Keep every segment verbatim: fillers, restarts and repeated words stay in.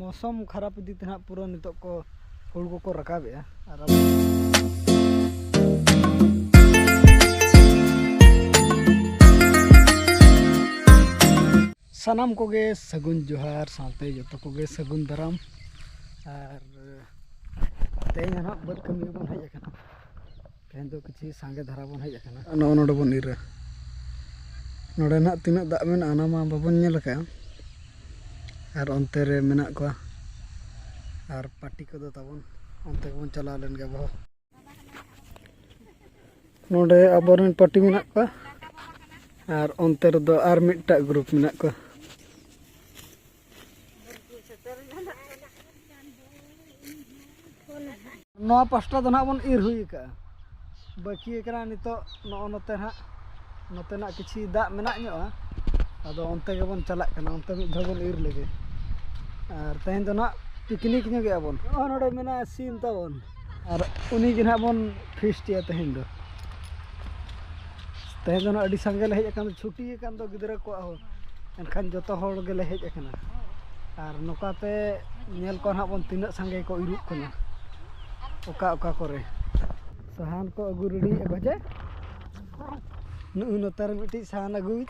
ᱢᱳᱥᱚᱢ ᱠᱷᱟᱨᱟᱯ ᱤᱫᱤ ᱛᱮ ᱱᱟᱦᱟᱜ ᱯᱩᱨᱟᱹ ᱱᱤᱛᱚᱜ ᱠᱚ ᱦᱩᱲᱩ ᱠᱚᱠᱚ ᱨᱟᱠᱟᱵᱮᱜᱼᱟ᱾ ᱟᱨ ᱟᱵᱚ ᱥᱟᱱᱟᱢ ᱠᱚᱜᱮ ᱥᱟᱹᱜᱩᱱ ᱡᱚᱦᱟᱨ, ᱥᱟᱶᱛᱮ ᱡᱚᱛᱚ ᱠᱚᱜᱮ ᱥᱟᱹᱜᱩᱱ ᱫᱟᱨᱟᱢ᱾ ᱟᱨ ᱛᱮᱦᱮᱧ ᱫᱚ ᱱᱟᱦᱟᱜ ᱵᱟᱹᱫᱽ ᱠᱟᱹᱢᱤ ᱜᱮᱵᱚᱱ ᱦᱮᱡ ᱟᱠᱟᱱᱟ᱾ ᱛᱮᱦᱮᱧ ᱫᱚ ᱠᱤᱪᱷᱩ ᱥᱟᱸᱜᱮ ᱫᱷᱟᱨᱟ ᱵᱚᱱ ᱦᱮᱡ ᱟᱠᱟᱱᱟ᱾ ᱱᱚᱜᱼᱚ ᱱᱚᱰᱮ ᱵᱚᱱ ᱤᱨᱟ᱾ ᱱᱚᱰᱮ ᱱᱟᱦᱟᱜ ᱛᱤᱱᱟᱹᱜ ᱫᱟᱜ ᱢᱮᱱᱟᱜᱼᱟ, ᱚᱱᱟ ᱢᱟ ᱵᱟᱵᱚᱱ ᱧᱮᱞ ᱟᱠᱟᱫᱼᱟ᱾ ᱟᱨ ᱚᱱᱛᱮ ᱨᱮ ᱢᱮᱱᱟᱜ ᱠᱚᱣᱟ᱾ ᱟᱨ ᱯᱟᱴᱤ ᱠᱚᱫᱚ ᱛᱟᱵᱚᱱ ᱚᱱᱛᱮ ᱜᱮᱵᱚᱱ ᱪᱟᱞᱟᱣ ᱞᱮᱱ ᱜᱮ ᱟᱵᱚ ᱦᱚᱸ᱾ ᱱᱚᱰᱮ ᱟᱵᱚᱨᱮᱱ ᱯᱟᱴᱤ ᱢᱮᱱᱟᱜ ᱠᱚᱣᱟ᱾ ᱟᱨ ᱚᱱᱛᱮ ᱨᱮᱫᱚ ᱟᱨ ᱢᱤᱫᱴᱟᱜ ᱜᱨᱩᱯ ᱢᱮᱱᱟᱜ ᱠᱚᱣᱟ᱾ ᱱᱚᱣᱟ ᱯᱟᱥᱴᱟ ᱫᱚ ᱱᱟᱦᱟᱜ ᱵᱚᱱ ᱤᱨ ᱦᱩᱭ ᱟᱠᱟᱜᱼᱟ᱾ ᱵᱟᱹᱠᱤ ᱟᱠᱟᱱᱟ ᱱᱤᱛᱚᱜ ᱱᱚᱜᱼᱚ ᱱᱚᱛᱮ ᱱᱟᱦᱟᱜ, ᱱᱚᱛᱮᱱᱟᱜ ᱠᱤᱪᱷᱤ ᱫᱟᱜ ᱢᱮᱱᱟᱜ ᱧᱚᱜᱼᱟ᱾ ᱟᱫᱚ ᱚᱱᱛᱮ ᱜᱮᱵᱚᱱ ᱪᱟᱞᱟᱜ ᱠᱟᱱᱟ, ᱚᱱᱛᱮ ᱢᱤᱫ ᱫᱷᱟᱣ ᱵᱚᱱ ᱤᱨ ᱞᱮᱜᱮ᱾ ᱟᱨ ᱛᱮᱦᱮᱧ ᱫᱚ ᱱᱟᱦᱟᱜ ᱯᱤᱠᱱᱤᱠ ᱧᱚᱜᱮᱜᱼᱟ ᱵᱚᱱ᱾ ᱱᱚᱜᱼᱚ ᱱᱚᱰᱮ ᱢᱮᱱᱟᱭᱟ ᱥᱤᱢ ᱛᱟᱵᱚᱱ, ᱟᱨ ᱩᱱᱤ ᱜᱮ ᱱᱟᱦᱟᱜ ᱵᱚᱱ ᱯᱷᱤᱥᱴᱮᱜᱼᱟ ᱛᱮᱦᱮᱧ ᱫᱚ᱾ ᱛᱮᱦᱮᱧ ᱫᱚ ᱱᱟᱦᱟᱜ ᱟᱹᱰᱤ ᱥᱟᱸᱜᱮ ᱞᱮ ᱦᱮᱡ ᱟᱠᱟᱱᱟ, ᱪᱷᱩᱴᱤ ᱟᱠᱟᱱ ᱫᱚ ᱜᱤᱫᱽᱨᱟᱹ ᱠᱚᱣᱟᱜ ᱦᱚᱸ, ᱮᱱᱠᱷᱟᱱ ᱡᱚᱛᱚ ᱦᱚᱲ ᱜᱮᱞᱮ ᱦᱮᱡ ᱟᱠᱟᱱᱟ᱾ ᱟᱨ ᱱᱚᱝᱠᱟᱛᱮ ᱧᱮᱞ ᱠᱚᱣᱟ ᱱᱟᱦᱟᱜ ᱵᱚᱱ ᱛᱤᱱᱟᱹᱜ ᱥᱟᱸᱜᱮ ᱠᱚ ᱤᱨᱚᱜ ᱠᱟᱱᱟ ᱚᱠᱟ ᱚᱠᱟ ᱠᱚᱨᱮ᱾ ᱥᱟᱦᱟᱱ ᱠᱚ ᱟᱹᱜᱩ ᱨᱮᱰᱤᱭᱮᱫᱼᱟ ᱠᱚ ᱪᱮ? ᱱᱩᱜᱼᱩ ᱱᱚᱛᱮ ᱨᱮ ᱢᱤᱫᱴᱤᱡ ᱥᱟᱦᱟᱱ ᱟᱹᱜᱩᱭ᱾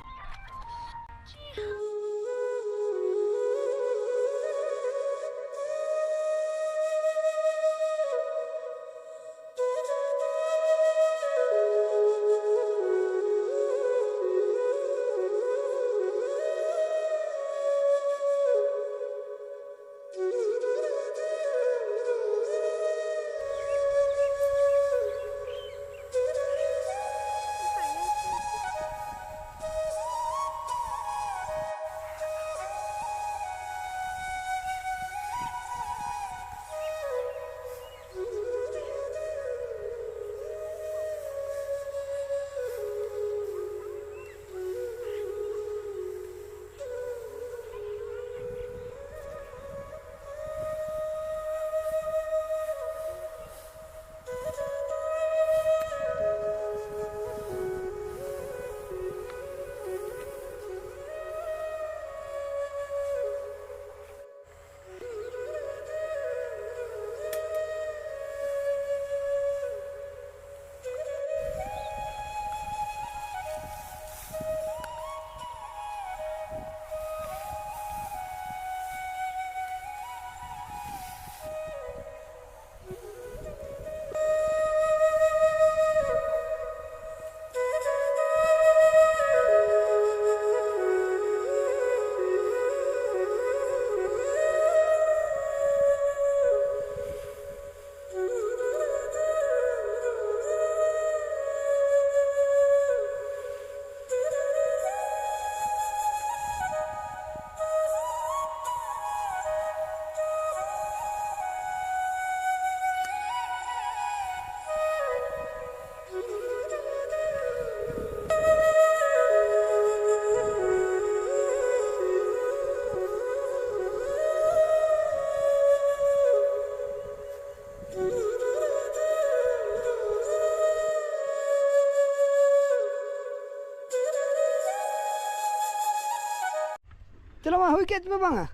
ᱪᱮᱫ ᱢᱟ ᱦᱩᱭ ᱠᱮᱫ ᱯᱮ ᱵᱟᱝᱟ?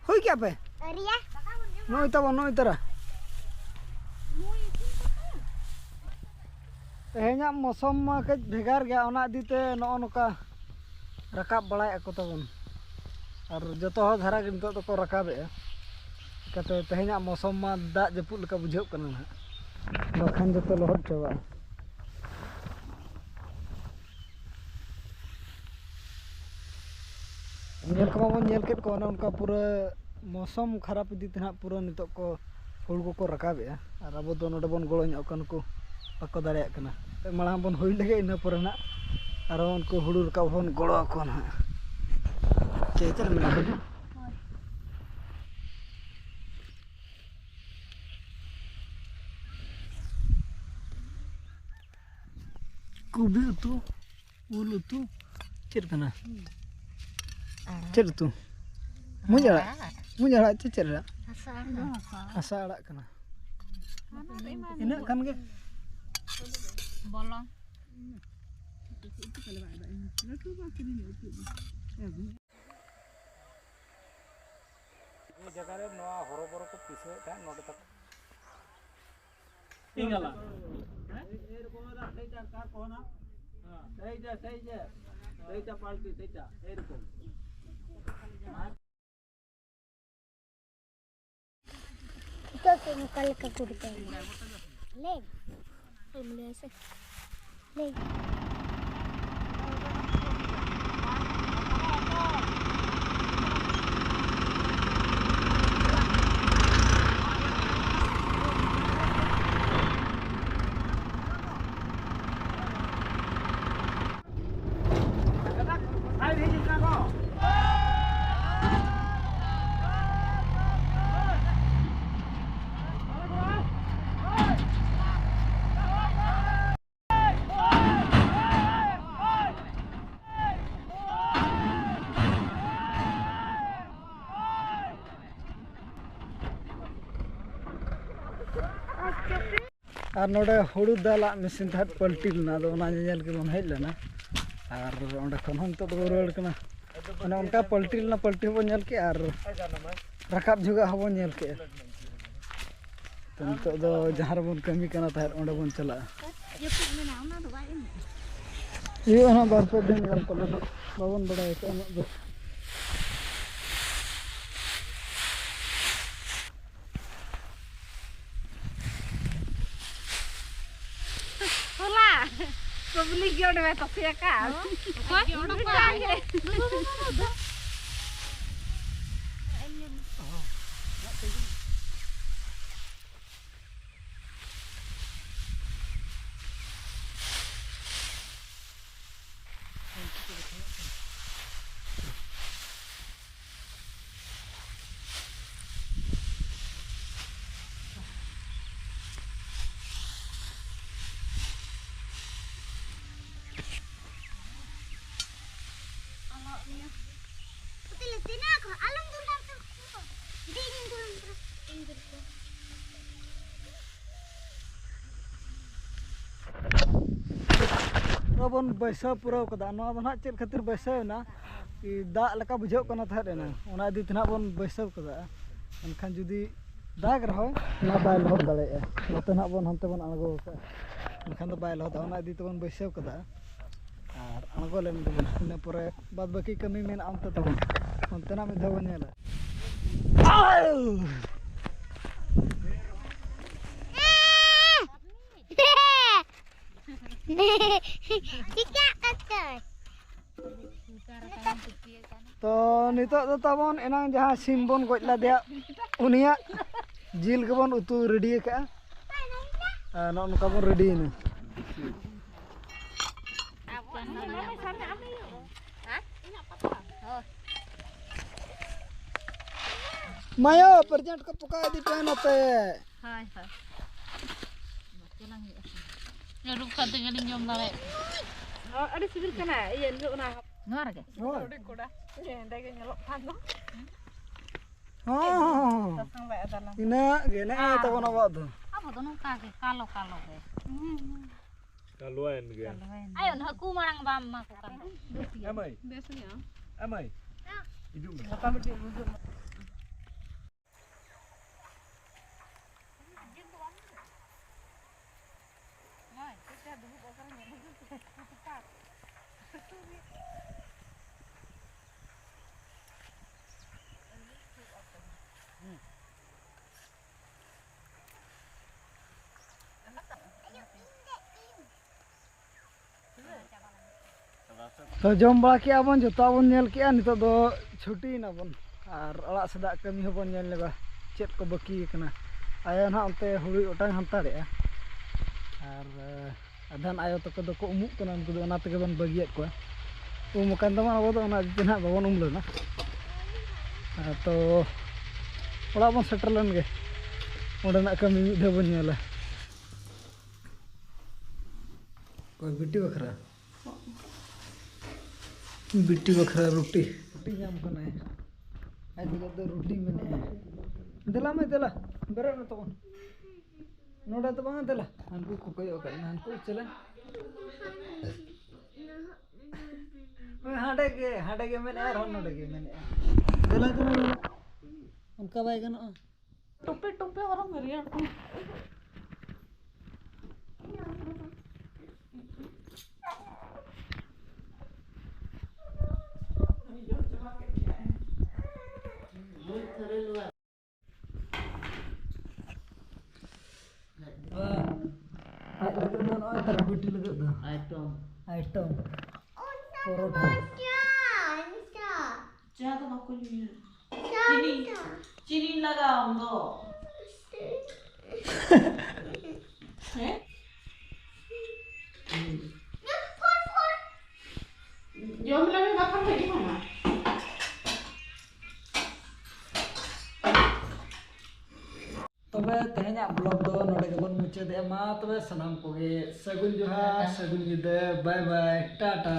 ᱦᱩᱭ ᱠᱮᱫ ᱯᱮ? ᱟᱹᱣᱨᱤᱭᱟ᱾ ᱱᱚᱜᱼᱚᱭ ᱛᱟᱵᱚᱱ, ᱱᱚᱜᱼᱚᱭ ᱛᱟᱨᱟ᱾ ᱛᱮᱦᱮᱧᱟᱜ ᱢᱳᱥᱚᱢ ᱢᱟ ᱠᱟᱹᱡ ᱵᱷᱮᱜᱟᱨ ᱜᱮᱭᱟ, ᱚᱱᱟ ᱤᱫᱤ ᱛᱮ ᱱᱚᱜᱼᱚ ᱱᱚᱝᱠᱟ ᱨᱟᱠᱟᱵ ᱵᱟᱲᱟᱭᱮᱫ ᱠᱚ ᱛᱟᱵᱚᱱ᱾ ᱟᱨ ᱡᱚᱛᱚ ᱦᱚᱲ ᱫᱷᱟᱨᱟ ᱜᱮ ᱱᱤᱛᱚᱜ ᱫᱚᱠᱚ ᱨᱟᱠᱟᱵᱮᱜᱼᱟ᱾ ᱪᱤᱠᱟᱹᱛᱮ ᱛᱮᱦᱮᱧᱟᱜ ᱢᱳᱥᱚᱢ ᱢᱟ ᱫᱟᱜ ᱡᱟᱹᱯᱩᱫ ᱞᱮᱠᱟ ᱵᱩᱡᱷᱟᱹᱜ ᱠᱟᱱᱟ ᱱᱟᱦᱟᱜ, ᱵᱟᱠᱷᱟᱱ ᱡᱚᱛᱚ ᱞᱚᱦᱚᱫ ᱪᱟᱵᱟᱜᱼᱟ᱾ ᱧᱮᱞ ᱠᱚᱢᱟ ᱵᱚᱱ ᱧᱮᱞ ᱠᱮᱫ ᱠᱚᱣᱟ, ᱚᱱᱮ ᱚᱱᱠᱟ ᱯᱩᱨᱟᱹ ᱢᱳᱥᱚᱢ ᱠᱷᱟᱨᱟᱯ ᱤᱫᱤ ᱛᱮ ᱱᱟᱦᱟᱜ ᱯᱩᱨᱟᱹ ᱱᱤᱛᱚᱜ ᱠᱚ ᱦᱩᱲᱩ ᱠᱚᱠᱚ ᱨᱟᱠᱟᱵᱮᱜᱼᱟ᱾ ᱟᱨ ᱟᱵᱚ ᱫᱚ ᱱᱚᱰᱮ ᱵᱚᱱ ᱜᱚᱲᱚ ᱧᱚᱜ ᱠᱟᱱ, ᱱᱩᱠᱩ ᱵᱟᱠᱚ ᱫᱟᱲᱮᱭᱟᱜ ᱠᱟᱱᱟ᱾ ᱢᱟᱲᱟᱝ ᱵᱚᱱ ᱦᱩᱭ ᱞᱮᱜᱮ, ᱤᱱᱟᱹ ᱯᱚᱨᱮ ᱱᱟᱜ ᱟᱨᱦᱚᱸ ᱩᱱᱠᱩ ᱦᱩᱲᱩ ᱨᱟᱠᱟᱵ ᱵᱚᱱ ᱜᱚᱲᱚ ᱟᱠᱚᱣᱟ ᱱᱟᱦᱟᱜ᱾ ᱪᱮᱫ ᱪᱮᱫ ᱢᱮᱱᱟᱜᱼᱟ? ᱠᱚᱵᱤ ᱩᱛᱩ, ᱩᱞ ᱩᱛᱩ, ᱪᱮᱫ ᱠᱟᱱᱟ? ᱪᱮᱫ ᱩᱛᱩ? ᱢᱩᱸᱡ ᱟᱲᱟᱜ᱾ ᱢᱩᱸᱡ ᱟᱲᱟᱜ ᱪᱮ ᱪᱮᱫ ᱟᱲᱟᱜ? ᱦᱟᱥᱟ ᱟᱲᱟᱜ᱾ ᱦᱟᱥᱟ ᱟᱲᱟᱜ ᱠᱟᱱᱟ᱾ ᱤᱱᱟᱹᱜ ᱠᱷᱟᱱ ᱜᱮ᱾ ᱵᱚᱞᱚ᱾ ᱱᱤᱭᱟᱹ ᱡᱟᱭᱜᱟ ᱨᱮ ᱱᱚᱣᱟ ᱦᱚᱨᱚᱵᱚᱨᱚ ᱠᱚ ᱯᱤᱥᱟᱹᱣᱮᱫ ᱛᱟᱦᱮᱸᱫ ᱱᱚᱰᱮ ᱛᱟᱠᱚ᱾ ᱤᱧ ᱟᱞᱟᱝ᱾ ᱮᱭᱨᱚᱠᱚᱢ ᱚᱱᱟ সেইটা কার কহনা? সেইটা, সেই যে, সেইটা পাল্টি, সেইটা, এইরকম। ᱱᱤᱛᱚᱜ ᱥᱮ ᱱᱚᱝᱠᱟ ᱞᱮᱠᱟ ᱠᱚ ᱨᱤᱠᱟᱹᱭᱟ᱾ ᱞᱟᱹᱭ᱾ ᱞᱟᱹᱭ᱾ ᱟᱨ ᱱᱚᱰᱮ ᱦᱩᱲᱩ ᱫᱟᱞᱟᱜ ᱢᱮᱥᱤᱱ ᱛᱟᱦᱮᱸᱫ ᱯᱟᱞᱴᱤ ᱞᱮᱱᱟ, ᱟᱫᱚ ᱚᱱᱟ ᱧᱮᱧᱮᱞ ᱜᱮᱵᱚᱱ ᱦᱮᱡ ᱞᱮᱱᱟ᱾ ᱟᱨ ᱚᱸᱰᱮ ᱠᱷᱚᱱ ᱦᱚᱸ ᱱᱤᱛᱚᱜ ᱫᱚᱵᱚᱱ ᱨᱩᱣᱟᱹᱲ ᱠᱟᱱᱟ᱾ ᱚᱱᱮ ᱚᱱᱠᱟ ᱯᱟᱞᱴᱤ ᱞᱮᱱᱟ, ᱯᱟᱞᱴᱤ ᱦᱚᱸᱵᱚᱱ ᱧᱮᱞ ᱠᱮᱜᱼᱟ ᱟᱨ ᱨᱟᱠᱟᱵ ᱡᱚᱦᱚᱜ ᱦᱚᱸᱵᱚᱱ ᱧᱮᱞ ᱠᱮᱜᱼᱟ᱾ ᱛᱚ ᱱᱤᱛᱚᱜ ᱫᱚ ᱡᱟᱦᱟᱸ ᱨᱮᱵᱚᱱ ᱠᱟᱹᱢᱤ ᱠᱟᱱᱟ ᱛᱟᱦᱮᱸᱫ, ᱚᱸᱰᱮ ᱵᱚᱱ ᱪᱟᱞᱟᱜᱼᱟ᱾ ᱡᱟᱹᱯᱩᱫ ᱢᱮᱱᱟᱜᱼᱟ, ᱚᱱᱟ ᱫᱚ ᱵᱟᱭ ᱮᱢᱚᱜᱼᱟ᱾ ᱦᱩᱭᱩᱜᱼᱟ ᱦᱟᱸᱜ ᱵᱟᱨ ᱯᱮ ᱫᱤᱱ ᱜᱟᱱ ᱯᱟᱞᱮ ᱫᱚ, ᱵᱟᱵᱚᱱ ᱵᱟᱲᱟᱭ ᱟᱠᱟᱫᱼᱟ ᱩᱱᱟᱹᱜ ᱫᱚ᱾ ᱦᱚᱞᱟ ᱯᱟᱵᱽᱞᱤᱠ ᱜᱮ ᱚᱸᱰᱮ ᱢᱮ ᱛᱟᱥᱮ ᱟᱠᱟᱫ᱾ ᱚᱠᱚᱭ? ᱚᱸᱰᱮ ᱠᱷᱚᱱ ᱜᱮ᱾ ᱱᱚᱣᱟ ᱵᱚᱱ ᱵᱟᱹᱭᱥᱟᱹᱣ ᱯᱩᱨᱟᱹᱣ ᱠᱟᱫᱟ᱾ ᱱᱚᱣᱟ ᱫᱚ ᱱᱟᱦᱟᱜ ᱪᱮᱫ ᱠᱷᱟᱹᱛᱤᱨ ᱵᱟᱹᱭᱥᱟᱹᱣ ᱮᱱᱟ, ᱠᱤ ᱫᱟᱜ ᱞᱮᱠᱟ ᱵᱩᱡᱷᱟᱹᱜ ᱠᱟᱱᱟ ᱛᱟᱦᱮᱸᱫ ᱮᱱᱟ, ᱚᱱᱟ ᱤᱫᱤ ᱛᱮ ᱱᱟᱦᱟᱜ ᱵᱚᱱ ᱵᱟᱹᱭᱥᱟᱹᱣ ᱠᱟᱫᱟ᱾ ᱮᱱᱠᱷᱟᱱ ᱡᱩᱫᱤ ᱫᱟᱜᱽ ᱨᱮᱦᱚᱸ ᱚᱱᱟ ᱵᱟᱭ ᱞᱚᱦᱚᱫ ᱫᱟᱲᱮᱭᱟᱜᱼᱟ᱾ ᱱᱚᱛᱮ ᱱᱟᱦᱟᱜ ᱵᱚᱱ ᱦᱟᱱᱛᱮ ᱵᱚᱱ ᱟᱬᱜᱚ ᱠᱟᱜᱼᱟ, ᱮᱱᱠᱷᱟᱱ ᱫᱚ ᱵᱟᱭ ᱞᱚᱦᱚᱫᱟ᱾ ᱚᱱᱟ ᱤᱫᱤ ᱛᱮᱵᱚᱱ ᱵᱟᱹᱭᱥᱟᱹᱣ ᱠᱟᱫᱟ᱾ ᱟᱨ ᱟᱬᱜᱚ ᱞᱮᱱ ᱜᱮᱵᱚᱱ, ᱤᱱᱟᱹ ᱯᱚᱨᱮ ᱵᱟᱫ ᱵᱟᱹᱠᱤ ᱠᱟᱹᱢᱤ ᱢᱮᱱᱟᱜᱼᱟ ᱚᱱᱛᱮ ᱛᱟᱵᱚᱱ, ᱚᱱᱛᱮᱱᱟᱜ ᱢᱤᱫ ᱫᱷᱟᱣ ᱵᱚᱱ ᱧᱮᱞᱟ᱾ ᱪᱤᱠᱟᱹᱜ ᱠᱟᱱ ᱪᱚᱭ? ᱛᱚ ᱱᱤᱛᱚᱜ ᱫᱚ ᱛᱟᱵᱚᱱ ᱮᱱᱟᱝ ᱡᱟᱦᱟᱸ ᱥᱤᱢ ᱵᱚᱱ ᱜᱚᱡ ᱞᱮᱫᱮᱭᱟ, ᱩᱱᱤᱭᱟᱜ ᱡᱤᱞ ᱜᱮᱵᱚᱱ ᱩᱛᱩ ᱨᱮᱰᱤ ᱟᱠᱟᱫᱼᱟ᱾ ᱟᱨ ᱱᱚᱜᱼᱚ ᱱᱚᱝᱠᱟ ᱵᱚᱱ ᱨᱮᱰᱤᱭᱮᱱᱟ᱾ ᱢᱟᱭᱳ, ᱯᱨᱮᱡᱮᱱᱴ ᱠᱚ ᱯᱚᱠᱟ ᱤᱫᱤ ᱯᱮ ᱱᱚᱛᱮ᱾ ᱦᱳᱭ, ᱦᱳᱭ᱾ ᱨᱩᱯ ᱠᱟᱛᱮ ᱜᱮᱞᱤᱧ ᱡᱚᱢ ᱫᱟᱲᱮᱭᱟᱜ᱾ ᱚ, ᱟᱹᱰᱤ ᱥᱤᱵᱤᱞ ᱠᱟᱱᱟ᱾ ᱤᱭᱟᱹ, ᱱᱤᱛᱚᱜ ᱚᱱᱟ ᱱᱚᱣᱟ ᱨᱮᱜᱮ? ᱦᱳᱭ᱾ ᱦᱩᱰᱤᱧ ᱠᱚᱲᱟ᱾ ᱦᱮᱸᱫᱮ ᱜᱮ ᱧᱮᱞᱚᱜ ᱠᱟᱱ ᱫᱚ᱾ ᱦᱚᱸ, ᱦᱚᱸ, ᱦᱚᱸ᱾ ᱥᱟᱥᱟᱝ ᱞᱮ ᱟᱫᱟ ᱞᱮᱱ᱾ ᱤᱱᱟᱹᱜ ᱜᱮ, ᱤᱱᱟᱹᱜ ᱜᱮ ᱛᱟᱵᱚᱱ ᱟᱵᱚᱣᱟᱜ ᱫᱚ᱾ ᱟᱵᱚ ᱫᱚ ᱱᱚᱝᱠᱟ ᱜᱮ, ᱠᱟᱞᱚ ᱠᱟᱞᱚ ᱜᱮ᱾ ᱦᱩᱸ, ᱦᱩᱸ᱾ ᱪᱟᱞᱩᱣᱟᱭᱮᱱ ᱜᱮᱭᱟ᱾ ᱟᱭᱳ, ᱦᱟᱹᱠᱩ ᱢᱟᱲᱟᱝ ᱵᱟᱢ ᱮᱢᱟ ᱠᱚ ᱠᱟᱱ ᱛᱟᱦᱮᱸᱫ᱾ ᱮᱢᱟᱹᱭ, ᱮᱢᱟᱹᱭ, ᱦᱤᱡᱩᱜ ᱢᱮ᱾ ᱛᱚ, ᱡᱚᱢ ᱵᱟᱲᱟ ᱠᱮᱜᱼᱟ ᱵᱚᱱ, ᱡᱚᱛᱚᱣᱟᱜ ᱵᱚᱱ ᱧᱮᱞ ᱠᱮᱜᱼᱟ, ᱱᱤᱛᱚᱜ ᱫᱚ ᱪᱷᱩᱴᱤᱭᱮᱱᱟ ᱵᱚᱱ ᱟᱨ ᱚᱲᱟᱜ ᱥᱮᱫᱟᱜ ᱠᱟᱹᱢᱤ ᱦᱚᱸᱵᱚᱱ ᱧᱮᱞ ᱧᱚᱜᱟ, ᱪᱮᱫ ᱠᱚ ᱵᱟᱹᱠᱤ ᱟᱠᱟᱱᱟ᱾ ᱟᱭᱳ ᱱᱟᱦᱟᱜ ᱚᱱᱛᱮ ᱦᱩᱲᱩᱭ ᱚᱴᱟᱝ ᱦᱟᱱᱛᱟᱲᱮᱜᱼᱟ ᱟᱨ, ᱮ, ᱟᱫᱷᱟᱱ ᱟᱭᱳ ᱛᱟᱠᱚ ᱫᱚᱠᱚ ᱩᱢᱩᱜ ᱠᱟᱱᱟ, ᱩᱱᱠᱩ ᱫᱚ ᱚᱱᱟ ᱛᱮᱜᱮ ᱵᱚᱱ ᱵᱟᱹᱜᱤᱭᱟᱫ ᱠᱚᱣᱟ᱾ ᱩᱢ ᱟᱠᱟᱱ ᱛᱟᱵᱚᱱ, ᱟᱵᱚ ᱫᱚ ᱚᱱᱟ ᱤᱫᱤ ᱛᱮ ᱱᱟᱦᱟᱜ ᱵᱟᱵᱚᱱ ᱩᱢ ᱞᱮᱱᱟ᱾ ᱦᱮᱸ, ᱛᱚ ᱚᱲᱟᱜ ᱵᱚᱱ ᱥᱮᱴᱮᱨ ᱞᱮᱱ ᱜᱮ, ᱚᱸᱰᱮᱱᱟᱜ ᱠᱟᱹᱢᱤ ᱢᱤᱫ ᱫᱷᱟᱣ ᱵᱚᱱ ᱧᱮᱞᱟ᱾ ᱚᱠᱚᱭ ᱵᱤᱴᱤ ᱵᱟᱠᱷᱨᱟ? ᱵᱤᱴᱤ ᱵᱟᱠᱷᱨᱟ ᱨᱩᱴᱤ᱾ ᱨᱩᱴᱤ ᱧᱟᱢ ᱠᱟᱱᱟᱭ᱾ ᱟᱡ ᱫᱚ ᱨᱩᱴᱤ ᱢᱮᱱᱮᱜᱼᱟ᱾ ᱫᱮᱞᱟ ᱢᱟᱹᱭ, ᱫᱮᱞᱟ᱾ ᱵᱮᱨᱮᱫ ᱢᱮ ᱛᱟᱵᱚᱱ᱾ ᱱᱚᱰᱮ ᱫᱚ ᱵᱟᱝᱟ, ᱫᱮᱞᱟ᱾ ᱦᱟᱱᱠᱩ ᱠᱚ ᱠᱚᱭᱚᱜ ᱟᱠᱟᱫ ᱢᱮ, ᱦᱟᱱᱠᱩ ᱪᱮᱞᱮ? ᱦᱳᱭ, ᱦᱟᱸᱰᱮ ᱜᱮ, ᱦᱟᱸᱰᱮ ᱜᱮ ᱢᱮᱱᱮᱜᱼᱟ, ᱟᱨᱦᱚᱸ ᱱᱚᱰᱮ ᱜᱮ ᱢᱮᱱᱮᱜᱼᱟ᱾ ᱫᱮᱞᱟ, ᱫᱮᱞᱟ, ᱫᱮᱞᱟ᱾ ᱚᱱᱠᱟ ᱵᱟᱭ ᱜᱟᱱᱚᱜᱼᱟ᱾ ᱴᱩᱯᱤ, ᱴᱩᱯᱤ ᱦᱚᱨᱚᱜ ᱢᱮ, ᱨᱮᱭᱟᱲ ᱠᱟᱱᱟ᱾ ᱟᱡ ᱞᱟᱹᱜᱤᱫ ᱫᱚ ᱱᱚᱜᱼᱚᱭ ᱛᱟᱨᱟ ᱵᱤᱴᱤ ᱞᱟᱹᱜᱤᱫ ᱫᱚ᱾ ᱟᱭᱴᱚᱢ᱾ ᱟᱭᱴᱚᱢ᱾ ᱯᱚᱨᱚᱴᱷᱟ᱾ ᱪᱟ ᱫᱚ ᱵᱟᱠᱚ ᱧᱩᱭᱟ᱾ ᱪᱤᱱᱤ, ᱪᱤᱱᱤ ᱞᱟᱜᱟᱣ ᱟᱢ ᱫᱚ᱾ ᱦᱮᱸ? ᱡᱚᱢ ᱞᱮᱢᱮ, ᱵᱟᱠᱷᱟᱱ ᱦᱤᱡᱩᱜ ᱟᱢᱟ᱾ ᱛᱚᱵᱮ ᱛᱮᱦᱮᱧᱟᱜ vlog ᱫᱚ ᱱᱚᱰᱮ ᱜᱮᱵᱚᱱ ᱢᱩᱪᱟᱹᱫᱮᱜᱼᱟ᱾ ᱢᱟ ᱛᱚᱵᱮ ᱥᱟᱱᱟᱢ ᱠᱚᱜᱮ ᱥᱟᱹᱜᱩᱱ ᱡᱚᱦᱟᱨ, ᱥᱟᱹᱜᱩᱱ ᱧᱤᱫᱟᱹ, bye bye, ᱴᱟᱴᱟ᱾